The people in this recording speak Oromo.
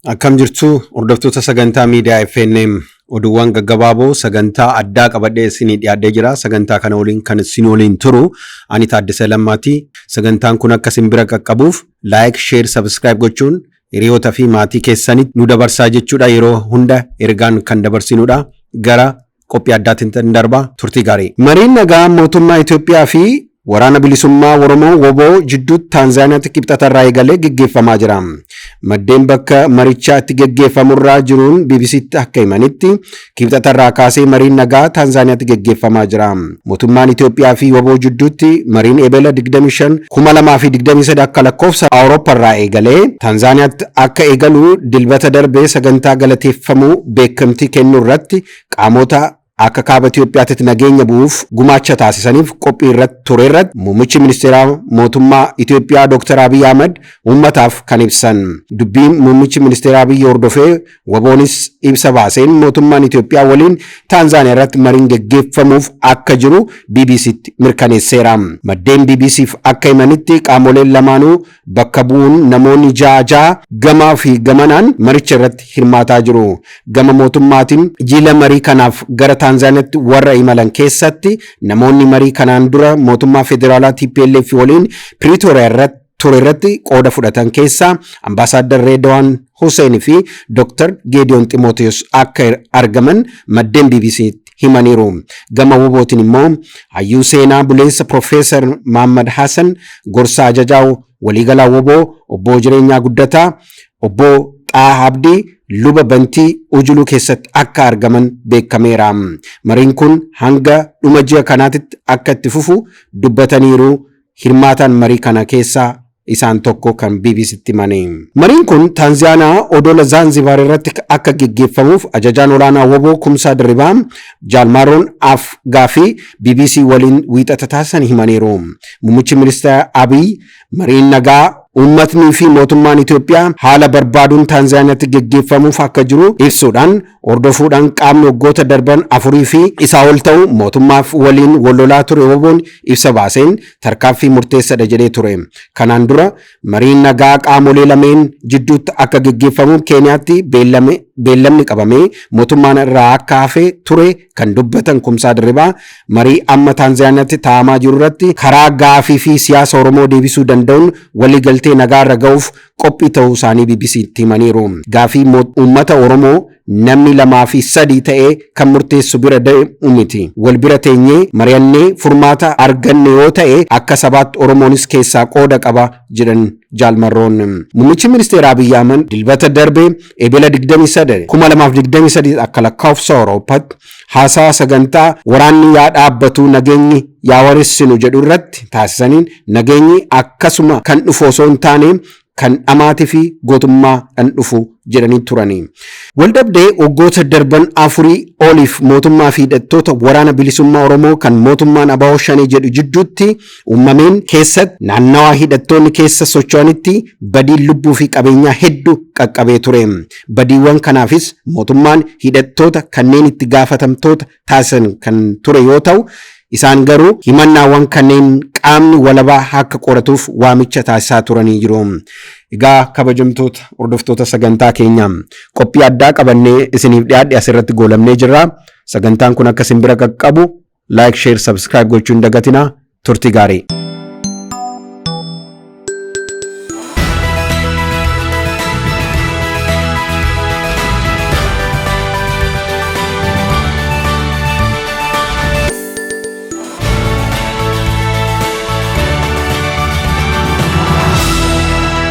Akkam jirtu, hordoftoota sagantaa miidiyaa FNM? Oduuwwan gaggabaaboo sagantaa addaa qabadhee isinii dhiyaadhee jira. Sagantaa kana waliin kan isin waliin turu ani Taaddasee Lammaati. Sagantaan kun akka isin bira qaqqabuuf like, share, subscribe gochuun hiriyoota fi maatii keessanitti nu dabarsaa jechuudha. Yeroo hunda ergaan kan dabarsinudha. Gara qophii addaatiin darba, turtii gaarii. Mariin nagaa mootummaa Itoophiyaa fi Waraana Bilisummaa Oromoo WBO jidduutti Taanzaaniyaatti Kibxatarraa eegalee geggeeffamaa jira. Maddeen bakka marichaatti geggeeffamurraa jiruun BBCtti akka himanitti, Kibxatarraa kaasee mariin nagaa Taanzaaniyaatti geggeeffamaa jira. Mootummaan Itoophiyaa fi WBO jidduutti mariin Eebela 25 2023 akka lakkoofsa Awurooppaarraa eegalee Taanzaaniyaatti akka eegalu Dilbata darbee sagantaa galateeffamuu beekamtii kennuu irratti qaamota akka kaaba Itoophiyaatti nageenya bu'uuf gumaacha taasisaniif qophii irratti ture irratti muummichi ministeeraa mootummaa Itoophiyaa Dr. Abiy Ahmad uummataaf kan ibsan. Dubbiin muummichi ministeeraa Abiy hordofee WBOnis ibsa baaseen mootummaan Itoophiyaa waliin Taanzaaniyaa irratti mariin geggeeffamuuf akka jiru BBCtti mirkaneesseera. Maddeen BBCf akka himanitti, qaamoleen lamaanuu bakka bu'uun namoonni ja'a ja'a gamaa fi gamanaan maricha irratti hirmaataa jiru. Gama mootummaatiin jila marii kanaaf gara Taanzaaniyaatti warra imalan keessatti namoonni marii kanaan dura mootummaa federaalaa TPLF waliin Piriitooriyaa irratti ture irratti qooda fudhatan keessaa Ambaasaadar Reedwaan Hussein fi Dr. Geediyoon Ximooteos akka argaman maddeen BBC himaniiru. Gama WBOtiin immoo hayyuu seenaa buleessa Profeesar Muhammad Hassan, gorsa ajajaa waliigalaa WBO obbo Jireenyaa Guddataa, obbo Xaaha Abdii, Luba Bantii Ujuluu keessatti akka argaman beekameera. Mariin kun hanga dhuma ji'a kanaatitti akka itti fufu dubbataniiru. Hirmaataan marii kana keessaa isaan tokko kan BBCtti himani. Mariin kun Taanzaaniyaa odola Zaanzibaar irratti akka geggeeffamuuf ajajaan olaanaa WBO Kumsaa Dirribaa Jaalmaaroon Af gaafii BBC waliin Wiixata taasisan himaniiru. Muummichi ministeera Abiy mariin nagaa uummatnii fi mootummaan Itoophiyaa haala barbaaduun Taanzaaniyaatti geggeeffamuuf akka jiru ibsuudhaan hordofuudhaan, qaamni waggoota darban 4 fi isaa ol ta'u mootummaaf waliin wal lolaa ture WBOn ibsa baaseen tarkaanfii murteessadha jedhee ture. Kanaan dura mariin nagaa qaamolee lameen jidduutti akka geggeeffamuuf Keeniyaatti beellamni qabamee mootummaan irraa akka hafe ture kan dubbatan Kumsaa Dirribaa, marii amma Taanzaaniyaatti taa'amaa jiru irratti karaa gaafii fi siyaasa Oromoo deebisuu danda'uun waliigaltee nagaa irra ga'uuf qophii ta'uu isaanii BBCtti himaniiru. Gaafii uummata Oromoo namni lamaa fi sadii ta'ee kan murteessu bira deemu miti. Wal bira teenyee mari'annee furmaata arganne yoo ta'e, akka sabaatti Oromoonis keessaa qooda qaba jedhan Jaalmarroon. Muummichi ministeera Abiyyi Ahmad Dilbata darbe Ebela 23 2023 akka lakkoofsa Awurooppaatti haasaa sagantaa waraanni yaa dhaabbatu, nageenyi yaa waressinu jedhu irratti taasisaniin, nageenyi akkasuma kan dhufu osoo hin taane kan dhamaatii fi gootummaadhaan dhufu jedhanii turani. Waldhabdee waggoota darban 4 oliif mootummaa fi hidhattoota Waraana Bilisummaa Oromoo kan mootummaan ABO Shanee jedhu jidduutti uumameen keessatti naannawaa hidhattoonni keessa socho'anitti badiin lubbuu fi qabeenyaa hedduu qaqqabee ture. Badiiwwan kanaafis mootummaan hidhattoota kanneen itti gaafatamtoota taasisan kan ture yoo ta'u, isaan garuu himannaawwan kanneen qaamni walabaa akka qoratuuf waamicha taasisaa turanii jiru. Egaa kabajamtoota hordoftoota sagantaa keenyaa, qophii addaa qabannee isiniif dhiyaadhe asirratti goolamnee jirra. Sagantaan kun akka isin bira qaqqabu like, share, subscribe gochuu hin dagatinaa. Turtii gaarii.